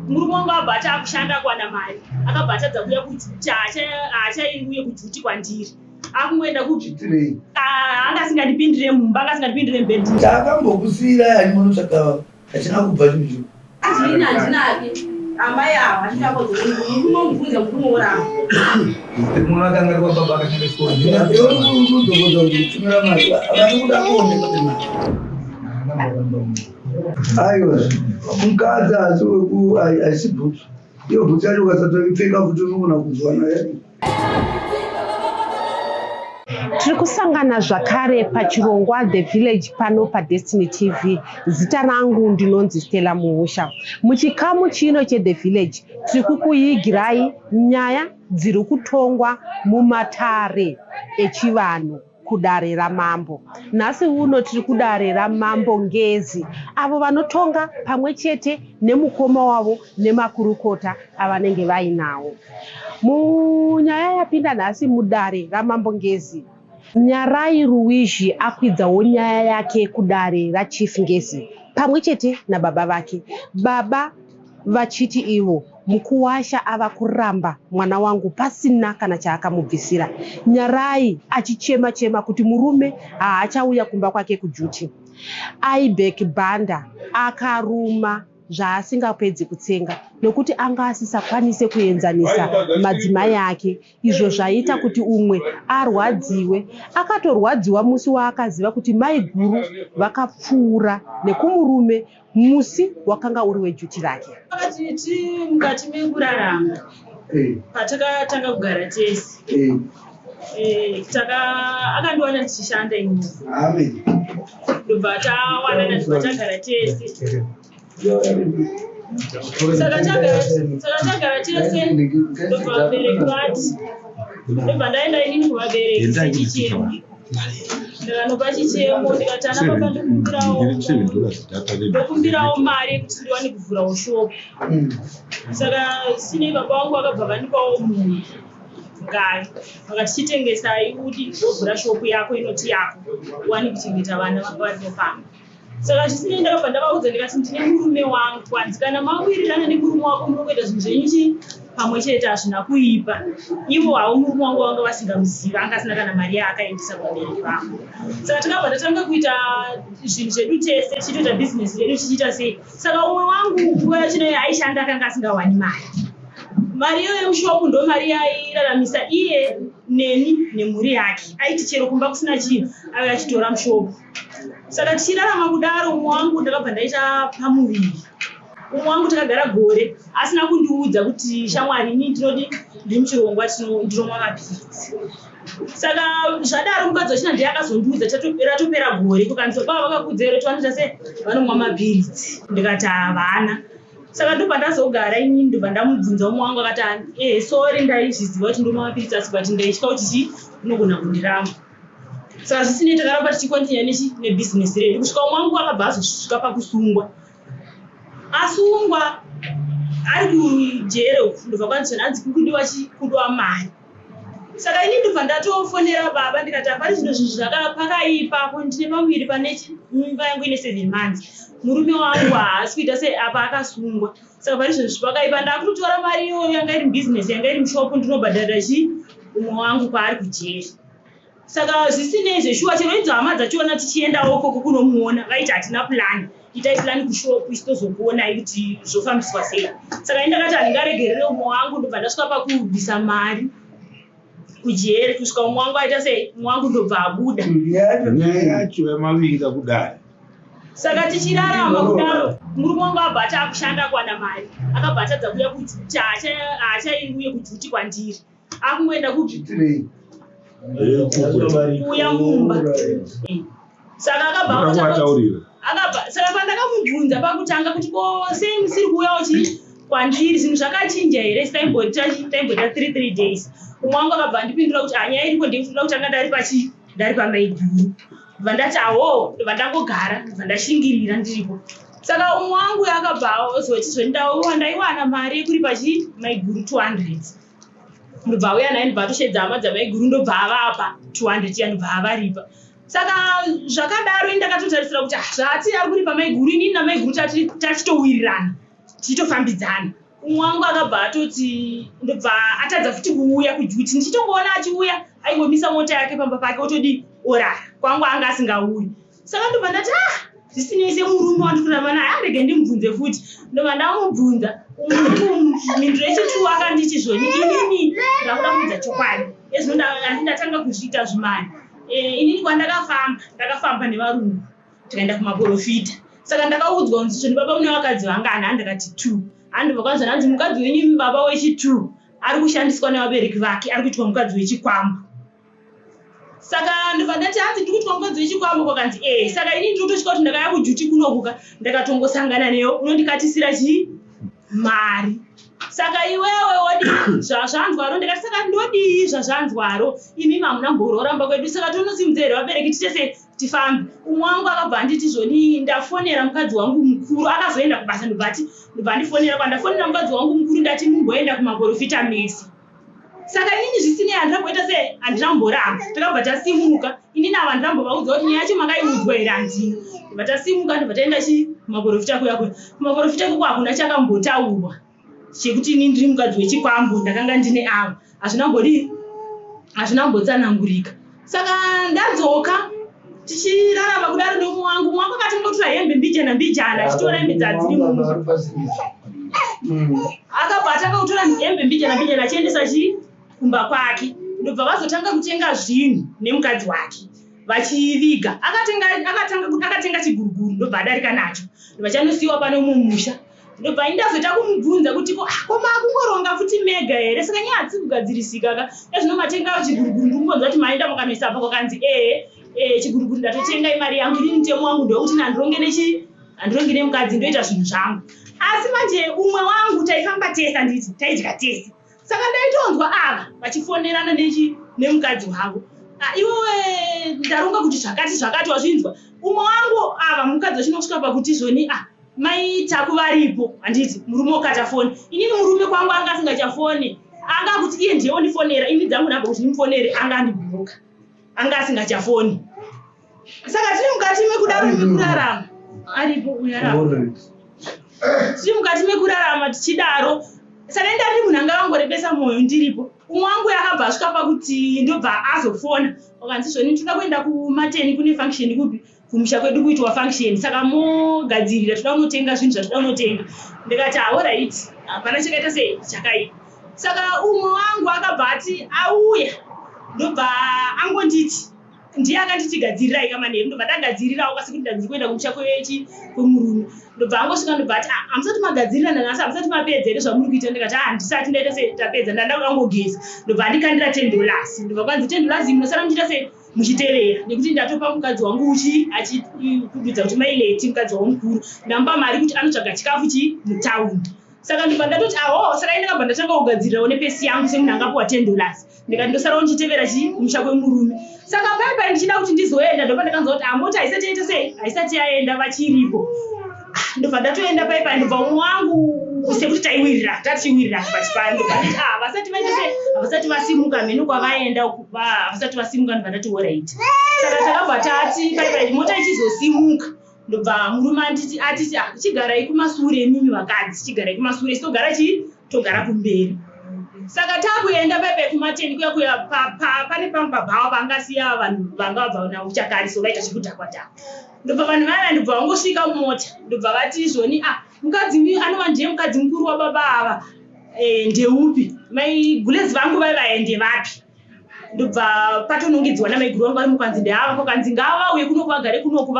Murume wangu abva ati akushanda akuwana mari, akabva atadza kuuya kujuti, haachaiuye kujuti kwandiri. Akungoenda kupi? Anga asingandipindire mumba, anga asingandipindire mubedroom. Takambokusiira yani munotsvaka hachina kubva chinhu chino. Ini handinake amai ava handina kodzero munomubvunza murume woramba. Munhu akanga ari kwababa akashanda chikoro. Ndinokuudza kuti kutumira mari vanokuda kuoneka kuti aiwa mukadzi haasi weku haisi bhutsu iyo bhutsu yacho ukasatoipfeka futi unogona kuzwana yadii. Tiri kusangana zvakare pachirongwa The Village pano paDestiny TV. Zita rangu ndinonzi Stella Muusha. Muchikamu chino cheThe Village tiri kukuigirai nyaya dziri kutongwa mumatare echivanhu kudare ramambo. Nhasi uno tiri kudare ramambo Ngezi avo vanotonga pamwe chete nemukoma wavo nemakurukota avanenge vainawo. Munyaya yapinda nhasi mudare raMambo Ngezi, Nyarai Ruwizhi akwidzawo nyaya yake kudare raChief Ngezi pamwe chete nababa vake. Baba vachiti ivo mukuwasha ava kuramba mwana wangu pasina kana chaakamubvisira. Nyarai achichema chema kuti murume haachauya kumba kwake kujuti. Aibek Banda akaruma zvaasingapedzi kutsenga nokuti anga asisakwanise kuenzanisa madzimai ake izvo zvaita kuti umwe arwadziwe. Akatorwadziwa musi waakaziva kuti maiguru vakapfuura nekumurume musi wakanga uri wejuti rake. Vakati mukati mekurarama patakatanga kugara tese akandiwana ndichishanda ini ndobva tawanana ndobva tagara tese. Saka tagara tese ndobva vabereki vati ndobva ndaenda inini kuvabereki sechichemo ndikanopa chichemo ndikati ana baba ndokumbirawo mari yekuti ndiwane kuvhurawo shopu. Saka sinei baba vangu vakabva vandipawo munhu ngavi vakati chitengesai udi wovhura shopu yako inoti yako uwane kuchengeta vana vanga varipo pamba. Saka zvisinei ndakabva ndavaudza ndikati ndine murume wangu kwanzi kana mawirirana nemurume wako muri kuita zvinhu zvenyu chii pamwe chete hazvina kuipa. Ivo havo murume wangu vanga vasingamuziva anga asina kana mari yaakaendesa kuvabereki vangu. Saka takabva tatanga kuita zvinhu zvedu tese tichitoita bhizinesi redu tichiita sei. Saka umwe wangu nguva yacho naye aishanda akanga asingawani mari. Mari iyoyo yemushopu ndo mari yairaramisa iye neni nemhuri yake. Aiti chero kumba kusina chinhu aive achitora mushopu. Saka tichirarama kudaro umwe wangu ndakabva ndaita pamuviri. Umwe wangu takagara gore asina kundiudza kuti shamwari ini ndinodi ndiri muchirongwa ndinomwa mapiritsi. Saka zvadaro mukadzi wachina ndiye akazondiudza ratopera gore kukanzi baba vakakuudza here kuti vanoita sei vanomwa mapiritsi ndikati havana. Saka ndobva ndazogara inini ndobva ndamubvunza umwe wangu akati eh sorry ndaizviziva kuti ndomwa mapiritsi asi but ndaitya kuti chii unogona kundiramba. Saka zvisinei takaramba tichikontinya nechi nebhizinesi redu kusvika umwe wangu akabva azosvika pakusungwa. Asungwa ari kujere uku ndobva kwanzi zvananzi kukudiwa chi kudiwa mari. Saka ini ndobva ndatofonera baba ndikati apari zvino zvinhu zvakapakaipa apo ndine pamuviri pane chi mimba yangu ine 7 months. Murume wangu haasi kuita sei apa akasungwa. Saka pari zvinhu zvakaipa ndakutotora mari iyoyo yanga iri mubusiness yanga iri mushopu ndinobhadharira chi umwe wangu kwaari kujeri. Saka zvisinei zveshuwa chero idzo hama dzachiona tichiendawo ikoko kunomuona vaiti hatina plan itai plan kushop isu tozokuonai kuti zvofambiswa sei. Saka ini ndakati handingaregerere umwe wangu ndobva ndasvika pakubvisa mari kujeri kusvika umwe wangu aita sei umwe wangu ndobva abuda. Nyaya yacho yamavinga kudai. Saka tichirarama kudaro murume wangu abva ati akushanda akuwana mari akabva atadza kuuya kujuti haachaiuye kujuti kwandiri. Akungoenda kupi? Kuuya mumba. Saka akabva akabva saka pandakamubvunza pakutanga kuti ko sei musiri kuuyawo chi kwandiri zvinhu zvakachinja here taimboita taimboita 3 3 days. Umwe wangu akabva andipindura kuti hanyaya iripo ndeyekuti ndoda kutanga ndari pachi ndari pamaiguru. Ndobva ndati awo ndobva ndangogara ndobva ndashingirira ndiripo. Saka umwe wangu akabva azoti zvondawa ndaiwana mari yekuripa chi maiguru 200. Ndobva auya naye ndobva atoshedza hama dzamaiguru ndobva avapa 200 iya ndobva avaripa. Saka zvakadaro ini ndakatotarisira kuti ah, zvaati ari kuripa maiguru inini namaiguru tachitowirirana. Tichitofambidzana. Umwe wangu akabva atoti ndobva atadza futi kuuya kujuti. Ndichitongoona achiuya aingomisa mota yake pamba pake otodii orara. Kwangu anga asingauyi. Saka ndobva ndati ah zvisinei semurume wandiri kurarama naye arege ndimubvunze futi. Ndobva ndamubvunza. Mhinduro yechitu akanditi zvoni inini ndakuda kuudza chokwadi. Ezvino ndatanga kuzviita zvimari. Eh, inini kwandakafamba ndakafamba nevarungu tikaenda kumaporofita. Saka ndakaudzwa kunzi zvoni baba mune vakadzi vangani handakati two. Handibva kwanzi hanzi mukadzi wenyu imi baba wechi two ari kushandiswa nevabereki vake ari kuitwa mukadzi wechikwambo. Saka ndobva ndati hanzi ndiri kuitwa mukadzi wechikwambo kwakanzi ee saka ini ndiri kutotya kuti ndakaya kujuti kunokuka ndakatongosangana newe unondikatisira chii mari. Saka iwewe wodii zvazvanzwaro ndikati saka ndodii zvazvanzwaro imi hamuna mboroora mumba kwedu saka tonosimudza here vabereki titese tifambe. Umwe wangu akabva anditi zvoni ndafonera mukadzi wangu mukuru akazoenda kubasa ndobva ati ndobva andifonera kwandafonera mukadzi wangu mukuru ndati mumboenda kumaporofita mese. Saka inini zvisinei handina kuita sei handina kumboramba takabva tasimuka inini ava handina kumbovaudza kuti nyaya yacho makaiudzwa here handina ndobva tasimuka ndobva taenda chi kumaporofita kuya kuya kumaporofita ikoko hakuna chakambotaurwa chekuti ini ndiri mukadzi wechikwambo ndakanga ndine ava hazvina kumbodii hazvina kumbotsanangurika saka ndadzoka tichirarama kudaro neumwe wangu umwe wangu akatongotora hembe mbijana mbijana achitora hembe dzadziri mumba akabva atanga kutora hembe mbijana mbijana achiendesa chii kumba kwake ndobva vazotanga kutenga zvinhu nemukadzi wake vachiviga akatenga akatanga akatenga chiguruguru ndobva adarika nacho ndobva chanosiyiwa pano mumusha ndobva ini ndazoita kumubvunza kuti ko ah, ko makungoronga futi mega here saka nyaya hadzisi kugadzirisika ka ezvino matenga chiguruguru ndikumbonzwa kuti maenda mukanoisa apa kwakanzi ee eh, chiguruguru ndatotenga imari yangu ini mutemo wangu ndewekuti handironge nechi handironge nemukadzi ndoita zvinhu zvangu asi manje umwe wangu taifamba tese handiti taidya tese saka ndaitonzwa ava vachifonerana nechi nemukadzi wavo ah, iwewe ndaronga kuti zvakati zvakati wazvinzwa umwe wangu ava mukadzi wachinosvika pakuti zvoni ah mai taku varipo handiti murume okata foni inini murume kwangu anga asingachafoni anga kuti iye ndiye ondifonera ini dzangu nhamba kuti ndimufonere anga andibhuruka anga asingachafoni saka tiri mukati mekudaro mekurarama aripo uyarama tiri mukati mekurarama tichidaro saka inda ndiri munhu anga angorebesa mwoyo ndiripo umwe wangu akabva asvika pakuti ndobva azofona wakanzi zvoni tinoda kuenda kumateni kune function kupi kumusha kwedu kuitwa function saka mogadzirira toda kunotenga zvinhu zvatoda kunotenga ndikati haorit hapana chakaita sei chakaipa saka umwe wangu akabva ati auya ndobva angonditi ndiye akanditi gadzirirai kamanheru ndobva ndagadzirirawo kasi kuti ndandiri kuenda kumusha kwechi kwemurume ndobva angosvika ndobva ati ah, hamusati magadzirira nanhasi hamusati mapedza here zvamuri kuita ndikati ah handisati ndaita sei tapedza ndanda kuda kungogeza ndobva andikandira $10 ndobva kwanzi $10 munosara muchiita sei muchitevera nekuti ndatopa mukadzi wangu uchi achikududza kuti maileti mukadzi wangu mukuru ndamupa mari kuti anotsvaga chikafu chi mutaundi saka ndobva ndatoti aho saka ini ndakabva ndatanga kugadzirirawo nepesi yangu semunhu angapiwa $10 ndikati ndosarawo ndichitevera chii kumusha kwemurume saka pai pai ndichida kuti ndizoenda ndopa ndakanzwa kuti amota ah, haisati yaita sei haisati yaenda vachiripo ah, ndobva ndatoenda pai pai ndobva umwe wangu sekuti taiwirirana tatiwirirana but pai ndobva ndati ah vasati vaita sei havasati vasimuka mheno kwavaenda havasati vasimuka ndobva ndati orit saka takabva tati pai pai mota ichizosimuka ndobva murume anditi atiti ah, chigarai kumasure imimi vakadzi chigarai kumasure togara chii togara kumberi saka takuenda pepe kumateni kuya kuya pane pamwe pabhawa pangasiya vanhu vanga vabva nauchakari so vaita zvekudhakwa dhakwa ndobva vanhu vaya ndobva vangosvika mumota ndobva vati izvoni ah mukadzi uyu anova ndiye mukadzi mukuru wababa ava e, ndeupi mai gulezi vangu vai vaende vapi ndobva patonongedzwa namaiguru vangu vari mukwanzi ndeava kwakanzi ngavauye kunoku vagare kunoku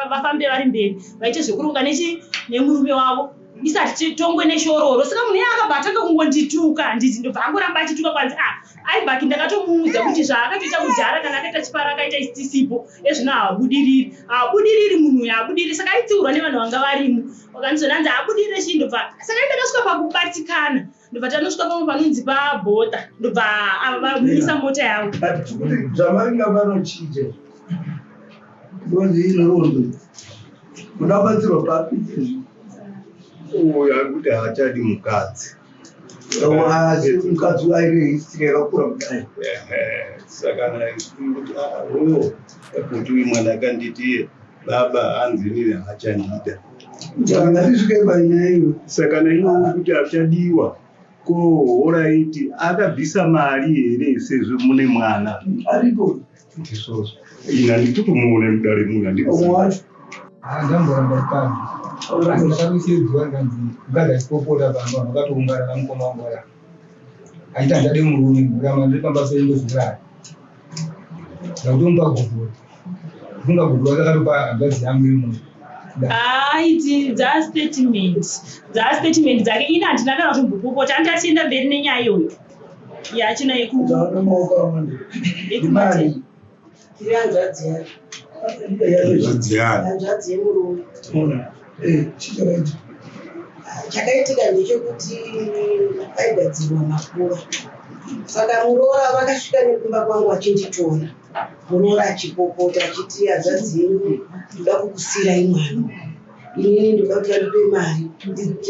vafambe vari mberi vaite zvekuronga nechi nemurume wavo isati tongwe neshororo saka munhu iye akabva atanga kungondituka handiti ndobva angoramba achituka kwanzi a ah, aibaki ndakatomuudza kuti zvaakatoita kudhara kana akaita chipara akaita isitisipo ezvino haabudiriri haabudiriri munhu uyu haabudiriri saka aitsiurwa nevanhu vanga varimo vakanizonanzi haabudirire chii ndobva saka indakasvika pakubatikana ndobva tanosvika pamwe panonzi pabhota ndobva vamisa mota yavo kuti zvavainga vanochinja because inhoroondo kuda kubatsirwa papi izvi uyo ari kuti haachadi mukadzi asi mukadzi aine history yakakura kudai saka kuti uyo kuti uyu mwana akanditi baba anzi inini haachandida. Ngatisvike panyaya iyo. Saka naiwo kuti achadiwa ko horaiti akabvisa mari here sezvo mune mwana aripo? Ndizvozvo, ini handitotomuona mudare muno. Umwe handikuzivi. Wacho. Ndamboramba mukadzi, asi ndakabisidzwa ndikanzi mukadzi achipopota pamba, vanhu vakatoungana namukoma wangu aya aita handade murume, kuramba ndiri pamba penyu ndozviuraya. Ndakutomupa gupuro, funga gupuro akatopa hanzvadzi yangu imomo. Aiti dzastatement, dzastatement dzake, ini handina kana kutombopopota. Andatienda mberi nenyaya iyoyo yachona Dzaona maoko awanda. yekumate. Imari. Iri hanzvadzi yacho. Yacho. Hanzvadzi yemurume. Eh, chichakaita. Chakaitika ndechekuti paigadzirwa makuva, saka muroora vakasvika nekumba kwangu vachinditora, muroora achipopota achiti, "Hanzvadzi yenyu, ndoda kukusiyirai mwana, inini ndoda kuti vandipe mari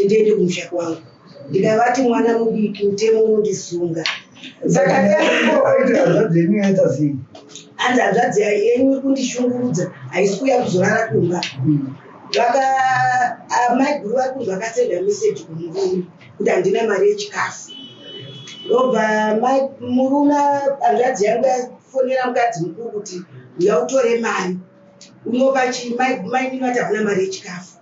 ndiende kumusha kwangu." Ndikavati mwana mudiki, mutemo unondisunga. Saka Aiti hanzvadzi yenyu yaita sei? Hanzi hanzvadzi yenyu iri kundishungurudza, haisi kuuya kuzorara kumba. Vaka maiguru vari kunzi vakasenda meseji kumurume kuti handina mari yechikafu. Ndobva murume, hanzvadzi yangu yafonera mukadzi mukuru kuti uya utore mari unopa mainini, vati havana mari yechikafu.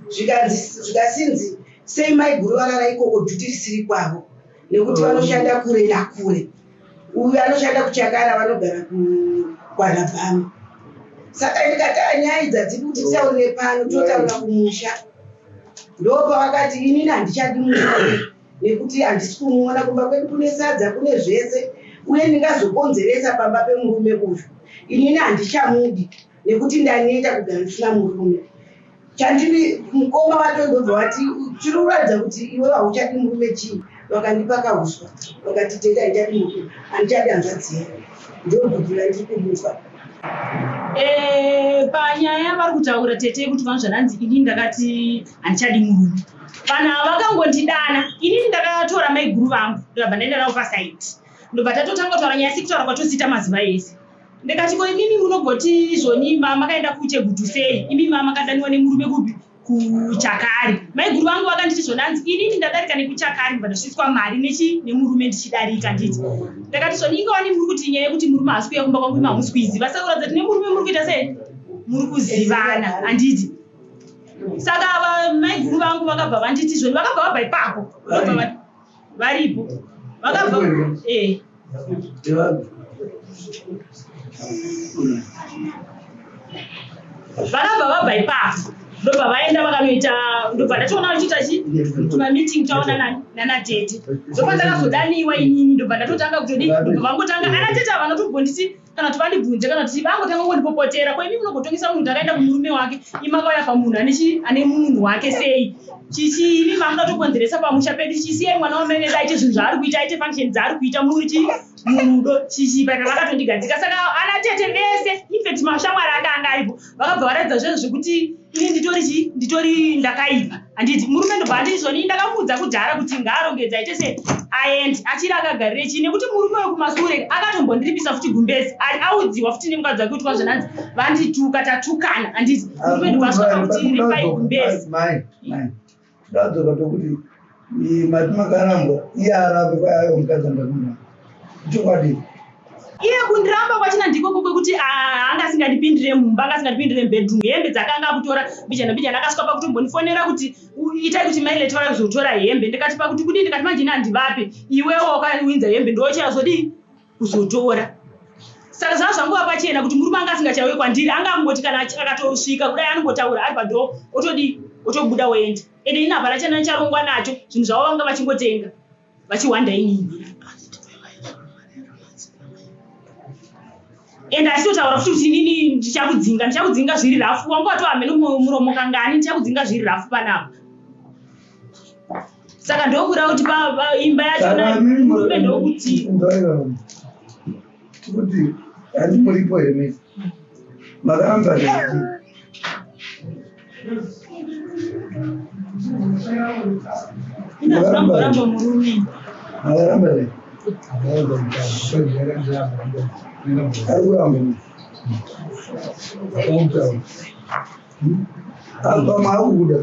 Zvikanzi, zvikasinzi sei maiguru varara ikoko duty risiri kwavo, nekuti vanoshanda kure nakure, uyu anoshanda kuChakara, vanogara kwanabhama. Saka ndikati, "Ah, nyaya idzi hadzidi kuti titaurire pano, totaura kumusha." Ndopavakati, "Inini handichadi murume nekuti handisi kumuona kumba kwedu, kune sadza, kune zvese, uye ndingazokonzeresa pamba pemurume uyu. Inini handichamudi nekuti ndaneta kugara ndisina murume." Chandiri mukoma vatondobva vati, "Chiri kuratidza kuti iwe hauchadi murume chii?" Vakandipa kahuswa, vakati, "Tete, handichadi murume, handichadi hanzvadzi yenyu." Ndogudira ndiri kumupa. Panyaya vari kutaura tete yekuti vanhu zvananzi inini ndakati handichadi murume, vanhu ava vakangondidana. Inini ndakatora maiguru vangu, ndikabva ndaenda navo pasite, ndobva tatotanga kutaura nyaya sekutaura kwatosita mazuva ese. Ndikati, "Ko imimi munogoti izvoni makaenda kuChegutu sei, imi makadaniwa nemurume kupi, kuChakari?" Maiguru vangu vakanditi zvonanzi, "Inini ndadarika nekuChakari, ndobva ndasvitswa mari nechi nemurume ndichidarika." Nditi ndakati zvoni, ingawani muri kuti nyaya yekuti murume haasi kuuya kumba kwangu, imi hamusi kuiziva, saka kuratidza kuti nemurume muri kuita sei, muri kuzivana, handiti? Saka maiguru vangu vakabva vanditi zvoni, vakabva vabva ipapo. Vakabva varipo, vakabva eh. Ndevamwe. Vakabva vabva ipapo, ndobva vaenda vakanoita, ndobva ndatoona vachiita chi tumameeting taona nanatete. Ndobva ndakazodaniwa inini, ndobva ndatotanga kutodi, ndobva vangotanga ana tete ava vanotobvonditi kana kuti vandibvunze kana kuti vangotanga kungondipopotera, "Ko imi munogotongesa munhu kuti akaenda kumurume wake, imi makauya pamunhu ane chi ane munhu wake sei? Chichi imi mamuda kutokonzeresa pamusha pedu? Chisiyai mwana wamai vedu aite zvinhu zvaari kuita, aite function dzaari kuita muri chi murudo." Chichi paka vakatondigadzika. Saka ana tete vese, infact mashamwari anga anga aripo, vakabva varatidza zvezvo zvekuti ini nditori chi nditori ndakaipa, handiti? Murume ndobva anditi zvoni, ndakamuudza kudhara kuti ngaarongedze aite se aende, achiri akagarire chii, nekuti murume wekumasure akatombondiripisa futi gumbezi, audziwa futi nemukadzi wake kuti kwazvananzi vandituka, tatukana, handiti? Murume ndobva asvika pakuti ripai gumbezi. Mai, mai, ndadzoka tokuti mati makarambwa, iye arambe kwayo mukadzi andakumuramba, chokwadi? Iye kundiramba kwachina ndikoko kwekuti anga asingandipindire mumba, anga asingandipindire mubedroom, hembe dzakanga akutora mbijana mbijana. Akasvika pakutombondifonera kuti, "Itai kuti maileti vauya kuzotora hembe." Ndikati, "Pakuti kudii?" Ndikati, "Manje ini handivape, iwewo wakawinza hembe, ndochazodii kuzotora." Saka zvava zvangova pachena kuti murume anga asingachauye kwandiri, anga angoti kana akatosvika kudai anongotaura ari padoor, otodii, otobuda oenda. Ende ini hapana chana charongwa nacho, zvinhu zvavo vanga vachingotenga vachiwanda inini. Ende achitotaura futi kuti, "Inini ndichakudzinga, ndichakudzinga zviri rafu." Wanga watohambe nomuromo kangani, "Ndichakudzinga zviri rafu panapa." Saka ndokura kuti imba yachona murume ndokuti Kuti handi muripo here mese makaramba nei? Inazviramboramba murume. Makaramba nei? Ari kuramba. Apa maakubuda.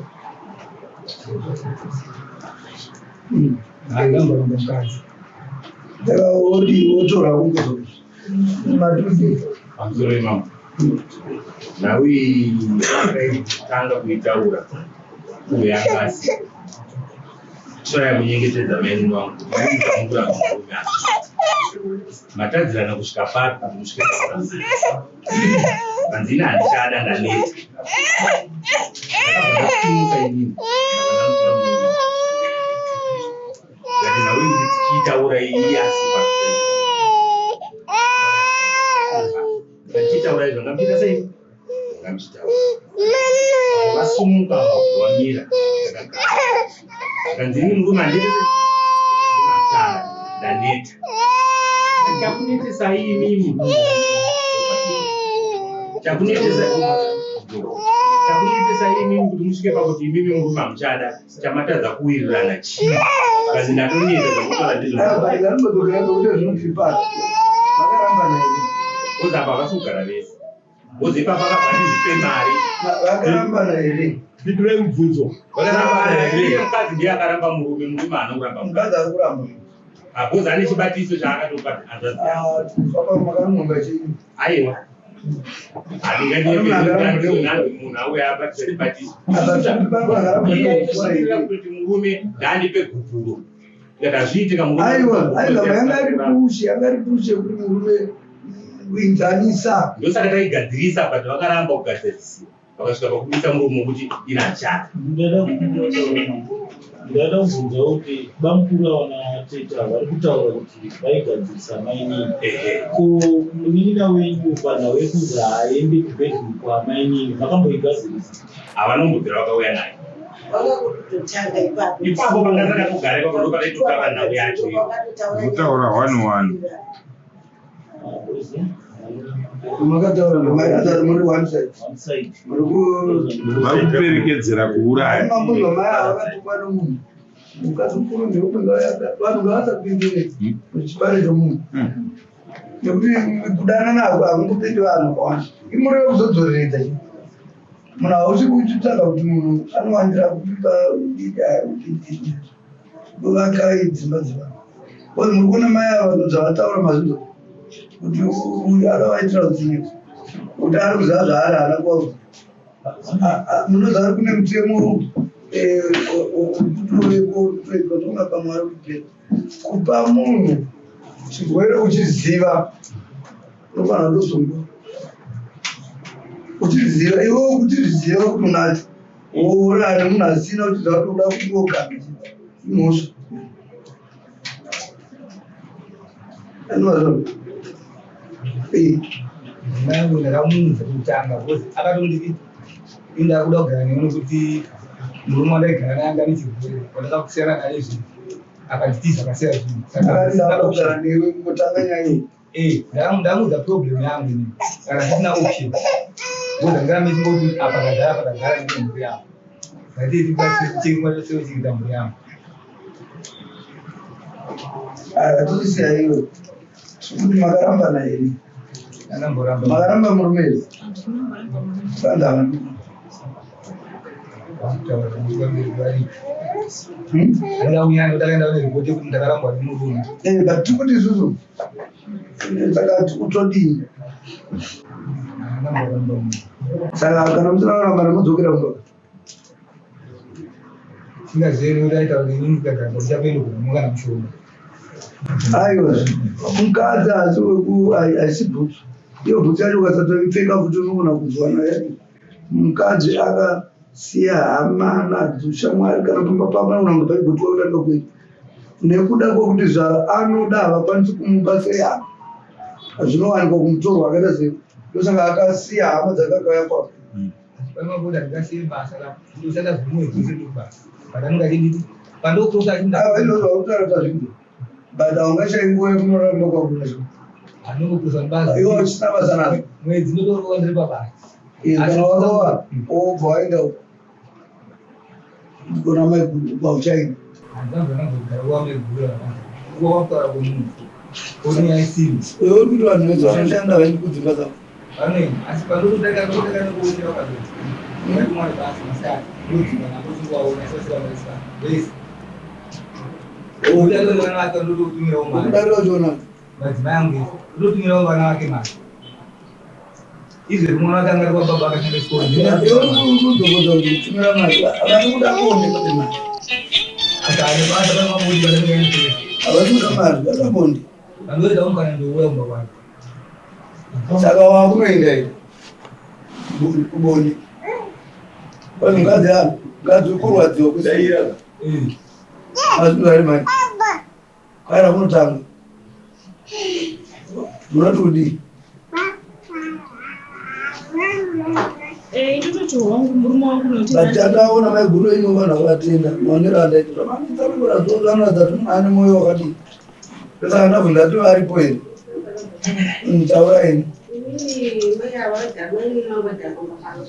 Handamboramba mukadzi. Saka wodii wotora kunge matuzi. Pamusoro imambo. Nhau iyi takaitanga kuitaura uye akasi tsvaya kunyengetedza mainini wangu mukura murume matadzirana kusvika papi kuti musvike pakuramba panzi ini handichada ndaneta. Ndakabva ndasimuka inini ndabva ndamutora murume ndikati nhau iyi tichiitaura iyi asi tichitaura izvo ngamuchiita sei ngamuchitaura vasumuka vamira ndakagara zvikanzi ini murume handiti matara ndaneta chakunetesai imimi chakunetesai imimi kuti musvike pakuti imimi murume hamuchada chamatadza kuwirirana chii kazi ndatoneta zvakutaura ndizvo. Anodzokera kuti zvinobvipa vakarambana here? Kozi apa havasi kugara vese kozi ipapa akabva andipe mari. Vakarambana here? Pindurai mubvunzo. Vakarambana here? Mukadzi ndiye akaramba murume, murume haana kuramba. Mukadzi ari kuramba. Kozi ane chibatiso chaakatopa hanzvadzi yake. Makanonga chii? Aiwa, handinganyepe munhu auya abatisa chibatiso. Iye aitosvikira kutoti murume ngaandipe gupuro. Ndikati hazviitika murume. Aiwa, aiwa, yanga iri pushi, yanga iri pushi yekuti murume kuinzanisa. Ndosaka taigadzirisa, but vakaramba kugadzirisiwa vakasvika pakubisa murume kuti ina handichada. Ndada kubvunza kuti bamukuru ava natete vari kutaura kuti vaigadzirisa mainini. Ko munin'ina wenyu panhau yekunzi haaende kubedroom kwamainini makamboigadzirisa? Havanombobvira vakauya naye. Vanga kutotanga ipapo. Ipapo panga takatogara ipapo ndo pataitotaura nhau yacho iyo. Unotaura one one. Makataura namaita muri one side. One side. Muri ku Vari kuperekedzera kuuraya. Mambo mai ava vakatukwa nomunhu. Mukadzi mukuru ndeupenga vanhu ngavasapindire muchibare chomunhu. Nekuti kudanana hakungopindi vanhu vakawanda. Imureve kuzodzoreredza chi. Munhu hausi kuchitsvaga kuti munhu anowandira kupipa vakai dzimba dzevanhu. Because muri kuona mai ava zvavataura mazvinzwa kuti uyu akavaitira utsinye kuti ari kuziva zvaari haana kuvaudza. Munoziva ari kune mutemo kutovepo kutoitwa tonga pamwari kuti kupa munhu chirwere uchiziva unofanira kutosungwa uchiziva iwe uchizviziva kuti unacho wouraya nemunhu asina uchiziva kuti uda kungoga imhosva. Anozvo Mai angu ndakamuudza kutanga because akatonditi ini ndakuda kugara newe nekuti murume wandaigara naye anga ane chirwere wandakakusiyana naye izvi akanditiza akasiya zvinhu. Saka akati ndakuda kugara newe kungotanga nyaya iyi. Eh, ndamuudza problem yangu ini saka ndisina option because ndanga ndingoti apa ndagara apa ndagara ndine mhuri yangu ngatichengeta mhuri yangu. Hatisiya iwe kuti makarambana here? Andamboramba. Makaramba murume here? Sandava. Anoda kunyanya kuti akaenda kune ripoti yekuti ndakarambwa nemurume. But tikuti isusu saka tikutodii? Andamboramba munhu. Saka kana musina kurambana modzokera kumba. Singazivi kuti aita kuti inini ndikagara ndichakuenda kunomuka namushonga. Aiwa, mukadzi haasi weku haisi bhutsu. Iyo bhutsu yacho ukasatoipfeka futi unogona kunzwa nayo. Mukadzi akasiya hama nadzo shamwari kana pamba pako anogona kunge paibhutsu wakutanga kuita nekuda kwokuti zvaanoda havakwanisi kumupa sehama zvinowanikwa kumutorwa akaita sei ndosaka akasiya hama dzakakauya kwako. Panobuda ndingasiye basa la ndoshanda zvemwedzi wese ndiri kubasa. But anenge achinditi pandokrosa achinda Ava izvozvo vakutaura tazvinzwa but haungashayi nguva yekunoramba kwako nazvo. anongokrosa basa. Iwe uchisina basa nazvo. Mwedzi ndotorowa ndiri pabasa. Kana warova wobva waenda uko kuna maiguru kwauchaenda. Handinambona kugara kwamegura kuva wakutaura kwemunhu. Kuti nyaya isiri. Iwe uri kuti vanhu vese vanoshanda vaendi kudzimba dzavo. Vamweni asi pandokutaka ndokutaka nekuonera wakadoti. Ndatumwa basa masikati ndodzimba ndotovaona sasira vese. Uda vana vake ndototumirawo mari. Ukudarira uchiona. Madzimai angu ese ndototumirawo vana vake mari. Izvezvi mwana wake angari kwababa akashanda chikoro. Iwe uri kudzokodza kuti kutumira mari. Havasi kuda kuoneka nemari. Asi ane basa pane mamuti vakanyanyoita. Havasi kuda mari, vada bonde. Vandoita mukana ndouya kumba kwake. Saka wakunoenda here? Kubonde. Kwani mukadzi ano, mukadzi ukurwadziwa kudaira. Asi vari mari. Kana kunotanga. Munoti kudii? Eh, indototi wangu murume wangu noti But akaona maiguru enyu vanhu akavatenda maonero andaita zvamanitsanangura zvanoratidza kuti munhu ane mwoyo wakadii. Saka ndabvunza kuti varipo here? Taura henyu. Inini mai ava vagara mainini vangu vagara pamba pano.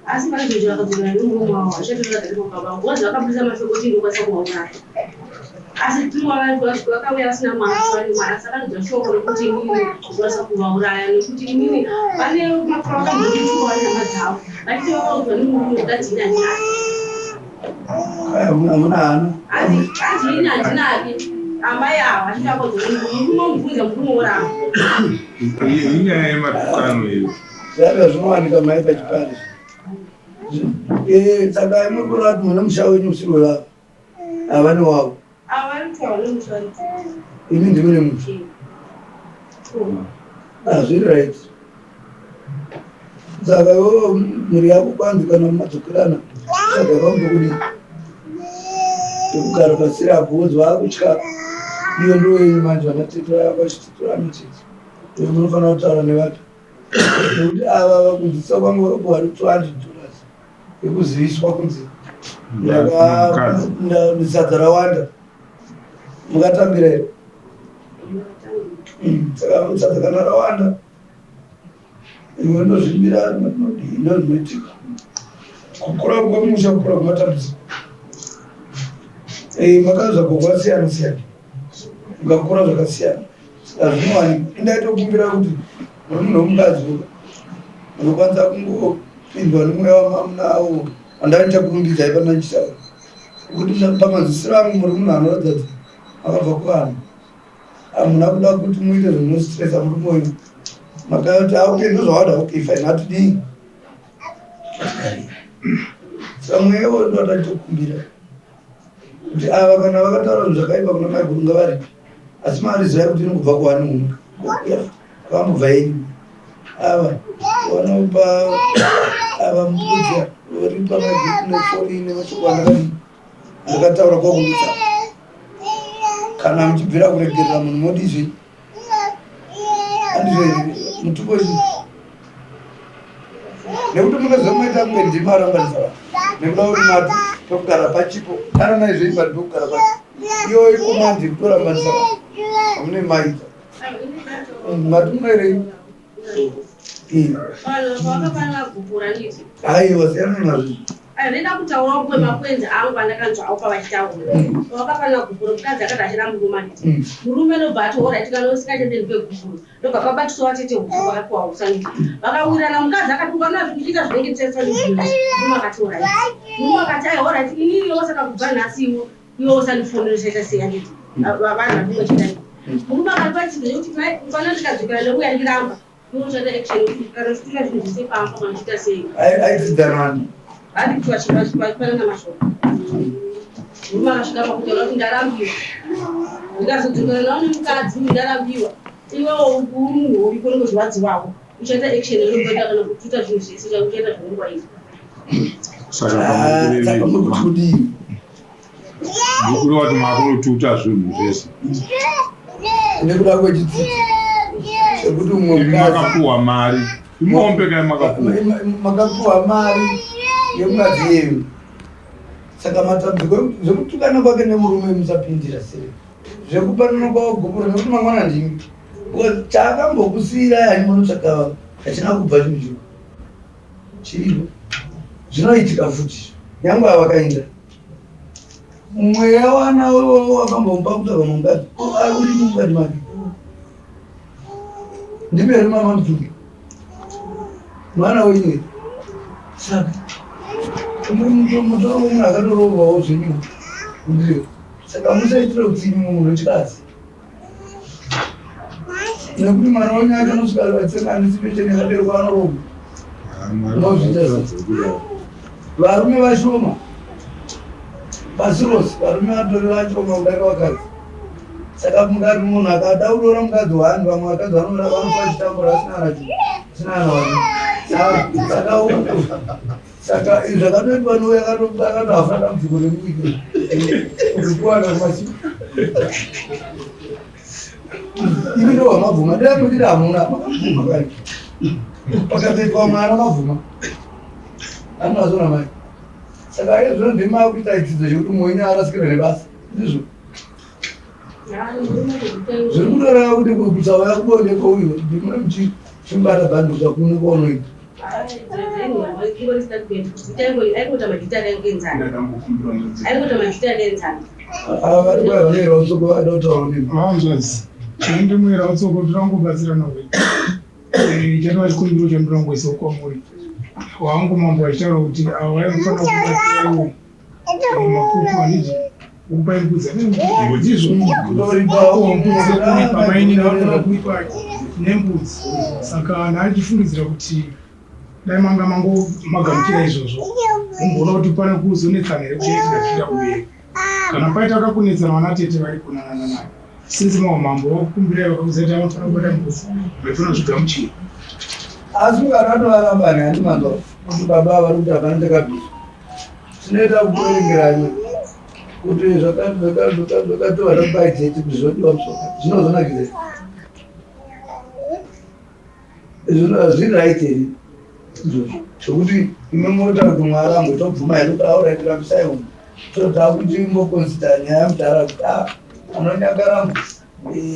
Asi pane zvinhu zvakadzokera nemurume wavo hazvichatorira gari pamba pangu. Wazi vakabudisa mashoko kuti ndokwanisa kuvauraya. Asi vakauya vasina mwana vane mwana saka ndinzwa shoko rekuti inini ndokwanisa kuvauraya nekuti inini vane vakambondituka vari hama dzavo vachiti vakaudzwa nemurume kuti adzini handinake. Kaya hamuna hana. Hanzi ini handinake. Amai ava vachiti vakaudzwa nemurume murume womubvunza murume woramba. Inyaya yematukano iyo. Zvaiva zvinowanika mai pachipari. Eh, saka muri kureva kuti mune musha wenyu usiri wevavo. Havane wavo. Ava vari kutaura nemusha vari Imi ndimi nemusha. Hazviri right. Saka iwewe mhuri yako kwanzi kana madzokerana tsvaga pamutokudii pekugara pasiri apo wonzi vaakutya iyo ndo yenyu manje vanatete vaya vachititora anotete uyo munofanira kutaura nevapi nekuti ava vakunzwisisa kwangu vakapuwa $200 yekuziviswa kunzi sadza rawanda mukatambira here? Saka sadza kana rawanda iwe ndozvimbira ndozvinoitika kukura kwemusha kukura kwematambudziko. Makazvagwa kwasiyana siyana mukakura zvakasiyana saka zvinowanikwa. Indaitokumbira kuti muri munhu wemukadzi unokwanisa kungopindwa nemweya wamamunawo wandaichakurumbidzai pandachisaura kuti pamazisiro angu muri munhu anoratidza kuti akabva kuvanhu hamuna kuda kuti muite zvinostresa murume wenyu makati okay ndozvawada okay fine hatidii saka mweya iwoyo ndowandachitokumbira kuti ava kana vakataura zvinhu zvakaipa kuna maiguru ngavaripi asi mari zivai kuti inongobva kuwani uno vambobva yenyu ava vanopa ava mbudzi varipa maiguru nefoni nemashoko andakadii ndakataura kwakumutsa kana muchibvira kuregerera munhu modizve andizvo here mutupo izvi nekuti munozomaita kunge ndimi arambanisa vanhu nekuda kuti mati pekugara pachipo kana naizvo ipari pekugara pacho iyo ikomandi yekutorambanisa vanhu amune maita mati munoirei Vanhu vakafanira gupura nditi. Aiwa siyana nazvo. Ayo ndenda kutaura kwemakwenzi angu andakanzwa pavachitaura. Vakafanira gupura mukadzi akati achida murume anditi. Murume ndobva ati alright kana usingachade ndipe gupuro. Ndobva pabatiswa vatete huswa vakapiwa huswa nditi. Vakawirirana mukadzi akati ukaona zvichiita zvinenge tichaiswa ndibvunze. Murume akati alright. Murume akati aiwa alright inini iwo saka kubva nhasi iwo iwo usandifonere uchaita sei anditi. Vanhu vatumwe chitani. Murume akati pachidzo chekuti ukaona ndikadzokera ndouya ndiramba. Unoshanda action kana uchitora zvinhu zvese pamba kana uchiita sei. Aidzidzanani. Hadi kuti vachipanana mashoko. Murume akasvika pakutaura kuti ndarambiwa. Ndikazodzokera nawo nemukadzi uyu ndarambiwa. Iwewo uri munhu uripo unenge uchirwadziwawo. Uchaita action unomboita kana kututa zvinhu zvese uchaita zvaunenge waita. Saka Saka muri kuti kudii? Ndikuri wati makunotuta zvinhu zvese. Nekuda kwechitsidzo chekuti umwe mukadzi makapuwa mari. Imombe kai makapuwa. Makapuwa mari yemukadzi yeyu. Saka matambudziko zvekutukana kwake nemurume musapindira sei. Zvekupanana kwavo gupuro nekuti mangwana ndimi. Because chaakambokusiyirai hanyu munotsvaga hachina kubva chinhu chiro. Chiripo. Zvinoitika futi. Nyangwe avakaenda. Mweya wana wakambomupa kutsvaga mukadzi uri mukati make. Ndimi here mama Mutsuki? Mwana wenyu here? Saka. Mutori munhu akatoroorwawo zvenyu. Saka musaitire utsinye munhu wechikadzi. Nekuti mwana wenyu acho anosvika atsenga situation yakaberekwa anoroorwa. Unozviita sei? Varume vashoma pasi rose, varume vatori vashoma kudarika vakadzi. Saka mukati munhu akada kuroora mukadzi wani, vamwe vakadzi vanoda vanofa chitambura asina kana chinhu, asina kana wani. Saka saka izvi zvakatoitwa nouyo akatohafa dambudziko remuwiki rekuwana machi imi ndo wamabvuma dai muchiti hamuna makabvuma kani pakatoitwa mwana mabvuma anozona mai. Saka iye zvino ndimi makuita chidzidzo chekuti mwenyu arasikirwe nebasa, ndizvo zviri kutoreva kuti kusauya kubonde kweuyo ndimune muchimbata bhanduka kuno kwaunoita. Ava vari kuya vanoera utsoko vada kutaura nemi. Hanzvadzi, ndimwera utsoko tirangobatsirana wena. Chatova chikumbiro chandirangoisa kwamuri. Wangu mambo achitaura kuti ava vaifanira kubatsira iwo makuku aniji kukupai mbudzi ndizvo mbudzi yekuripa mainini vanofanira kuripa nembudzi. Saka anhu achifungidzira kuti dai manga mango magamuchira izvozvo mumboona kuti pane kuzonetsana here kuchaitika zvichiita kumberi. Kana paita kakunetsana vana tete vari kunanana naye since mawo mambo vakukumbirai vakakuziva kuti vanofanira kubata mbudzi vaifanira kuzvigamuchira. Asi ukatovarambani handi manzwa kuti baba vari kuti hapana chakabviswa. Tinoita kuverengerana kuti zvakati zvakati zvakati zvakati vanopai dzeti kuti zvinodiwa musoka zvinozonakidza izvo zviri right here izvozvo zvekuti imi motaura kuti mwari angu tobvuma here kuti auraiti rambisai umu toda kuti imbokonsidha nyaya mudhara kuti a anonyangara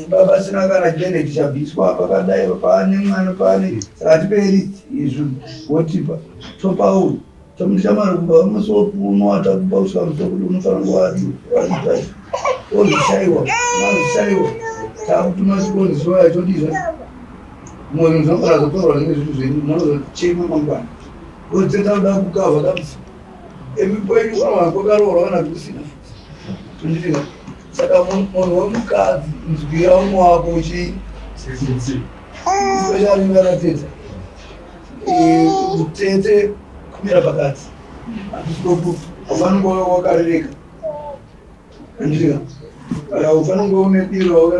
baba sina kana cheneti chabviswa pakadai pane mwana pane saka tipei izvi wotipa topa uyu tomuti chamari kubva musi wopunwa takupa kusvika musi wekuti unofanira kuva wozvishaiwa mazvishaiwa takutuma chikonziso yachodizva mumwe zvinhu zvinogona zotorwa zvinge zvinhu zvenyu munozochema mangwana wodzeta kuda kukavha dambudziko imi kwenyu kunowana kwakaroorwa kana kusina futi. Saka munhu wemukadzi nzwira umwe wako uchi especially varatidza utete kumira pakati hatisikoku haufaniri kuva wakarereka andika haufaniri kuva une diro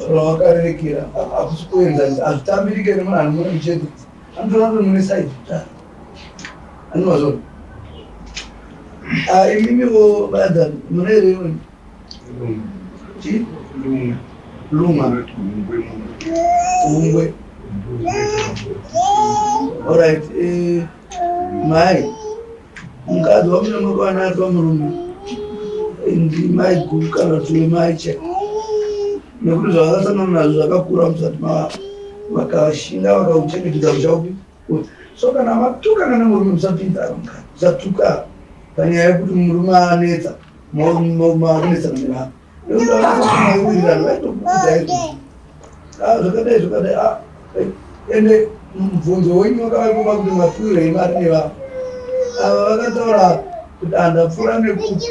rawakarerekera hakusi kuenzanisa hazvitambirike nemunhu ari mune muchete anotoona kuti mune saidi andimazvona imimiwo badza mune here chi lunga ungwe. Alright, mai mukadzi wamunenge kwanatwa murume ndimai guru kana kuti wemai che nekuti zvavakasangana nazvo zvakakura musati vakashinga vakauchengetedza musha upi. So kana matuka kana murume musapinza mukadzi musatuka panyaya yekuti murume anetsa makunetsana nevanhu nekuti vakawirirana vaitokuudza izvozvo zvakadai zvakadai ende mubvunzo wenyu wakavakuva kuti mapfuurei mari nevanhu ava vakataura kuti andapfuura nekupi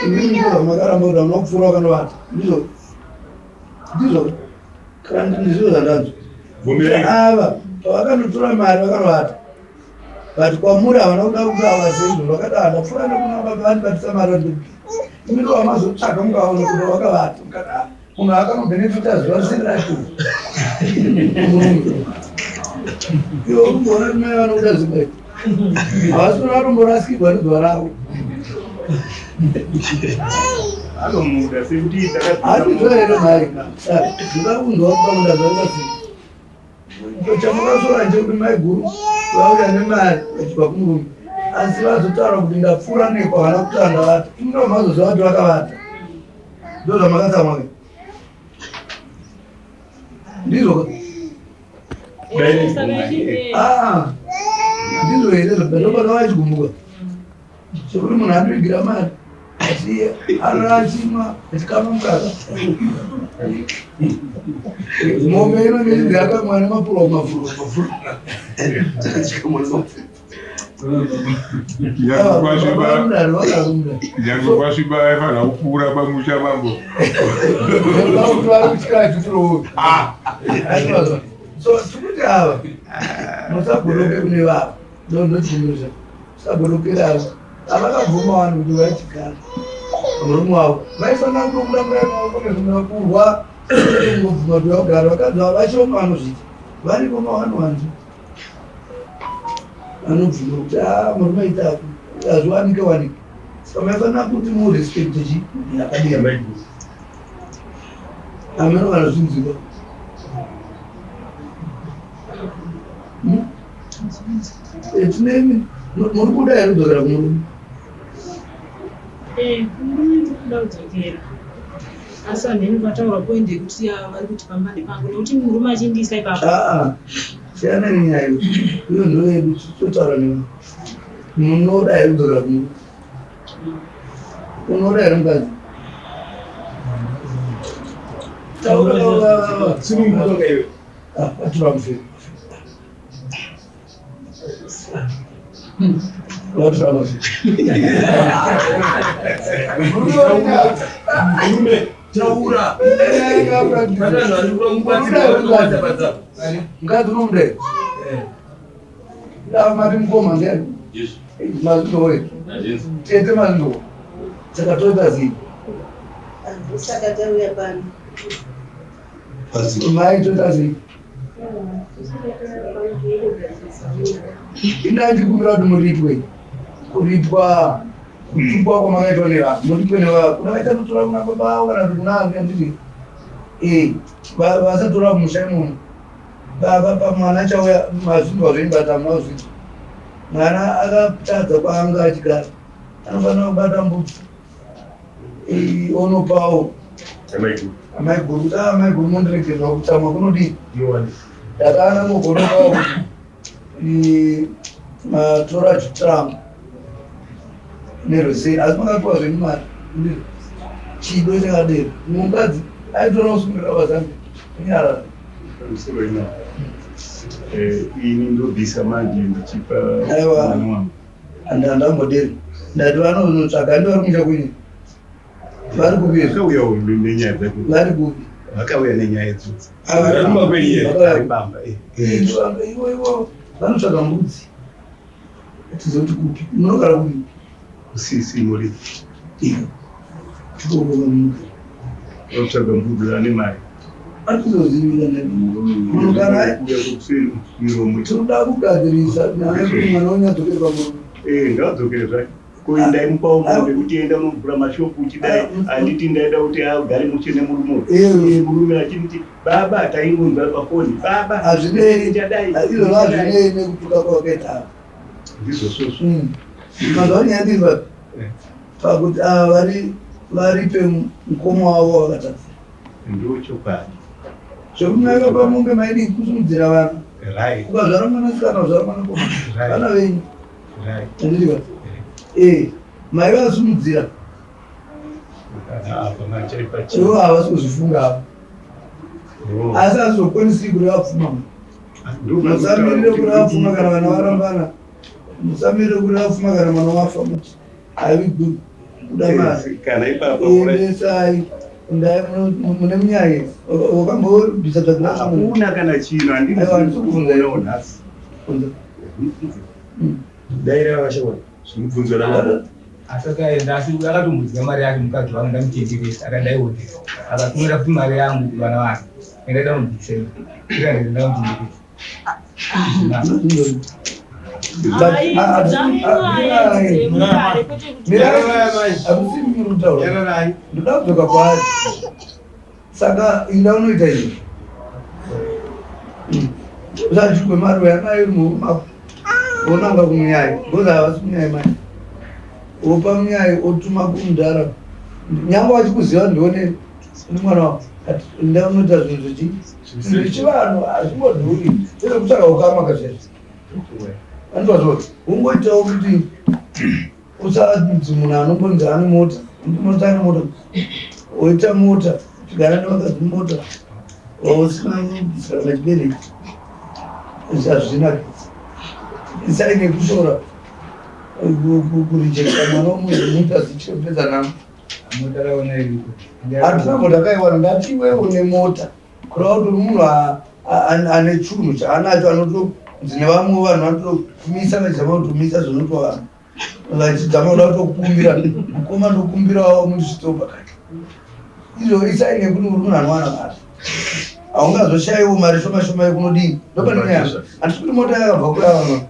imimi ndizvo zvamakaramba kuti hamuna kupfuura vakanovata ndizvo ndizvo kana ndizvo zvandanzwa ava pavakanotora mari vakanovata but kwamuri havana kuda kutaura seizvo vakati andapfuura nekuna baba vandibatisa mari vandikupi imi ndo vamazotsvaga mukaona kuti vakavata mukati munhu akanobhenefita zuva risiri rake iwe uri kuona kuti mai vanokuda zimwe havasi kuona vatomborasikirwa nezuva ravo anomuda sekuti handizvo here mhai ndoda kunzwa kuti pamuda zvaita sei chamakasora nje kuti mai guru vauya nemari vachibva kumurume asi vazotaura kuti ndapfuura neko havana kutaura ndavata imi mazoziva kuti vakavata ndo zvamakatsamwa ke ndizvo ndizvo here ndopakavachigumbuka sekuti munhu anoigira mari asi anoachimwa achikama mukaka mombe inonge yakamwa nemapuro mafuro mafuro. Nyange kwasviba vaifanira kupfuura pamusha mambo. So tikuti ava musagoroke kune vava ndondochimisa musagorokera ava avakabvuma vanhu kuti vaichigara murume wavo vaifanira kutobuda murakurwa kungobvuma kuti vakugara vakadzi vavo vashoma vanozviita variko mawani wanzu vanobvuma kuti a murume aita hazviwanike wanike saka maifanira kuti murespekte chi yakadii ameno vanozvinzwika. Tinemi muri kuda here kudzokera kumurume? Kumurume ndiri kuda kudzokera asi handini vataura point yekuti vari kuti pamba ndepangu nekuti murume achindiisa ipapo. Aa, siyana nenyaya iyo, iyo ndo yedu totaura newe. Munoda here kudzokera kumurume? Unoda here mukadzi? Taura. Sununguka iwe. Atura mufiri. Vatura mufiri. Murume taura. Mukadzi unomuda here? Mati mukoma ndiani? Mazindowe. Tete mazindowe. Saka toita sei? Saka tauya pano. Mai toita sei? Ina ndikumbira kuti muripwe. Kuripwa kutukwa kwamakaitwa nevanhu. Muripwe nevanhu. Kuna vaita kutora kuna baba avo kana kuti kuna ani handiti. Eh, vasatora musha imomo. Baba pamwana achauya mazvinzwa zvenyu but hamuna kuzvinzwa. Mwana akatadza kwaanga achigara. Anofanira kubata mbudzi. Onopawo amaiguru kuti amaiguru mondiregerera kutsamwa kunodii ndakaana mugonopawo kuti matora chitrambo nerweseri asi makapiwa zvenyu mari chido chakadero mukadzi aitora kusungirira pazambi nyarara. Ini ndobvisa manje ndichipa Aiwa. mwana wangu. Handamboderi ndati vanotsvaga ndi vari kumusha kwenyu vari kupi? Vakauyawo nenyaya dzake. Vari kupi? Vakauya nenyaya idzodzi. Vakauya. Bamba. Ivo ivo vanotsvaga mbudzi tizoti kupi munogara kupi? Usisi muri. Tikokovamuka Vanotsvaga mbudzi ane mari. atizozivika munogara Kuuya kuseri miromo. tinoda kugadzirisa nyaya yekuti mwana unyadzokere pamurume. Ngadzokere zvake. Ko ndaimupawo mombe kuti enda unovhura mashopu uchidai handiti ndaida kuti agare mushe nemurume uyu. Murume achinditi baba taingonzwa pafoni baba Hazvinei ndichadai izvozvo hazvinei nekutuka kwawakaita apa. Ndizvo svozvo. Mazuva nyaya ndiri papi pakuti ava vari varipe mukoma wavo wakatadza. Ndo chokwadi. Zvekunaka pamunge maidii kusimudzira vana. Right. Ukazvara mwanasikana uzvara mwanakomana. Right. Vana venyu. Right. Handiti ka? Eh, mai vasimudzira. Apa manje ipachi. Ivo havasi kuzvifunga ava. Asi hazvizokwanisi kureva pfuma. Musamirire kureva pfuma kana vana varambana. Musamirire kureva pfuma kana mwana wafa muti. Haivigwi kuda mari. Kana ipapo Endesai. Ndai mune munyaya. Wakambobvisa tsvagira hakuna kana chino handina Aiwa, handisi kubvunza kuonawo nhasi. Daira vashona. Zvinobvunzwa namambo. Asakaenda asi akatombodya mari yake mukadzi wangu ndamuchenjeresa akandaiwodhera akatumira futi mari yangu kuvana vake enda ndamubvisa ira ndamuchenjeresa. Ndoda kudzoka kwaari saka inda unoita izvi usachikwe mari yanayo iri murume ako wonanga kumunyai because havasi munyai mai wopa munyai otuma kumudhara nyange vachikuziva ndione mwana wako inda unoita zvinhu zvechi zvechivanhu hazvingodhuri ezvekutsvaga ukama kazvezvi anotazvo ungoitawo kuti usanzi munhu anombonzi ane mota mota ane mota woita mota chigara nevakadzi mota wausina kubvisirana chibereki hazvinakidzi isai nekushora Kurejecta mwana wemunhu muita zichipedza nhamo. Mota raona iriko. Handina mota akaiwana ndati iwewe une mota. Kureva kuti uri munhu ane chunhu chaanacho anotonzi nevamwe vanhu vanotomisa vachizama kutomisa zvinotowana. Vachizama kuda kutokumbira mukoma ndokumbirawo mundisvitsewo pakati. Izvo isai nekuti uri munhu anowana mari. Haungazoshaiwo mari shoma shoma yekunodii. Ndopane nyaya. Handisi kuti mota yakabva kuri ava.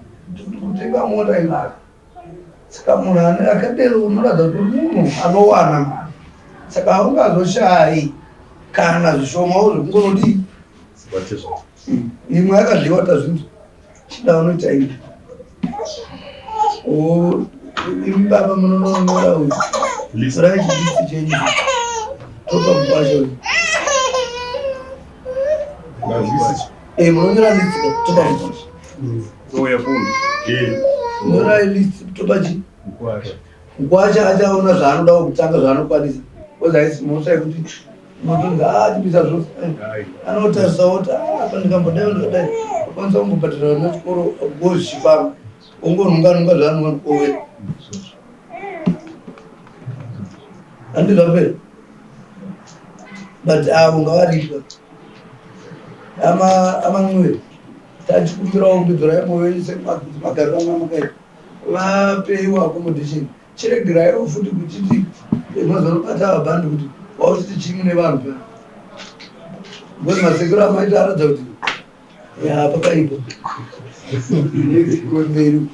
Kutenga mota imari. Saka munhu ane akadero unoratidza kuti uri munhu anowana mari. Saka haungazoshayi kana zvishomawo zvekungonodii. Imwe yakadyiwa tazvinzwa. Chida unoita imwe. Imi baba munononyora uyu. Torai chiditsi chenyu. Topa mukwasha uyu. Munonyora list topa mukwasha. Touya kuno. Nyorai list topa chi? Mukwasha achaona zvaanoda kutanga zvaanokwanisa. Because haisi mhosva yekuti unotonzi chibisa zvose. Anotarisa oti apa ndikambodai ndikadai okwanisa kumbobhadhara vana chikoro gozvichifamba. Ongonhunga nunga zvaanowana owera. Handi zvapera. But avo ngavaripwa. Ama tachikumbirawo kudzorai moyo yenyu semagariro anga makaita. Vapeiwo accommodation. Chiregeraiwo futi kuchiti mazonobata vabhandi kuti wauchiti chii mune vanhu paya. Because masekuru amaita aratidza kuti ya pakaipa. Mberi.